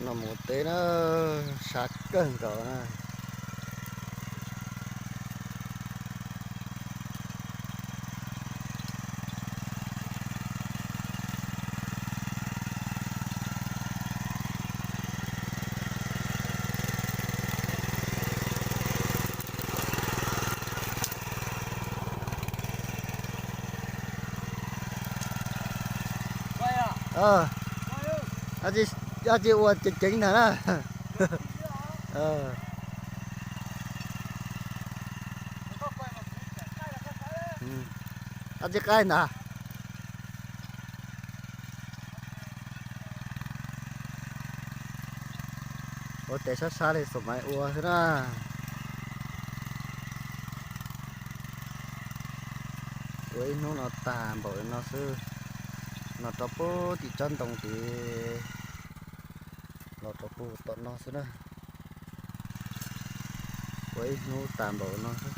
No mus teb na, sab kawg nkaus na. Dab tsi ua ceev ceev ntag na. Dab tsi qaij ntag. Ua tes sab sab li xus maiv ua xwb na. Ua ib hnub no tag npaum no xwb. No rau puag tim tsob ntoo tid, los rau puag tom no xwb na. Ua ib hnub tag npaum no xwb.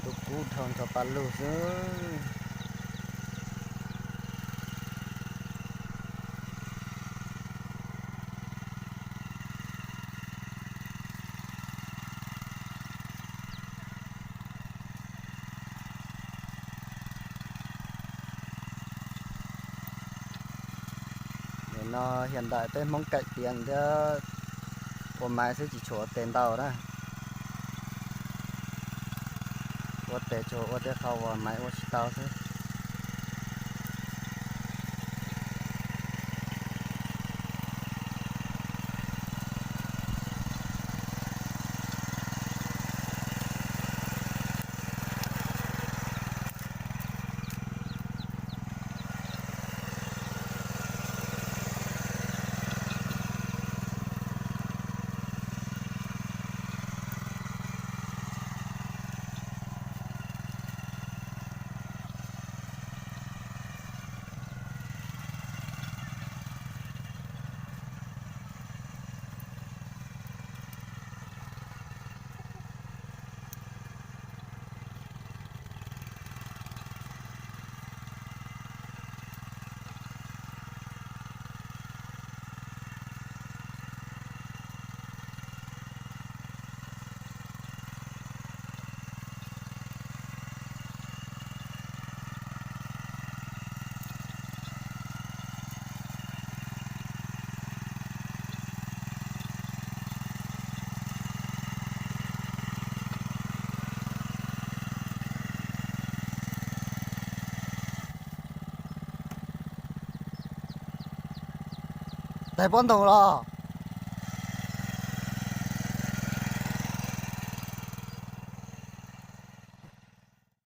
Ntuj kub dhau nrho pa lug xwb. Nim no hiam daim peb Hmoob kaim tiav thiab ua maiv xwb tsis tshua ua tes ntau na. Ua tes tsuas ua tej qhov uas maiv ua tsis tau xwb. Tais pob ntoos los.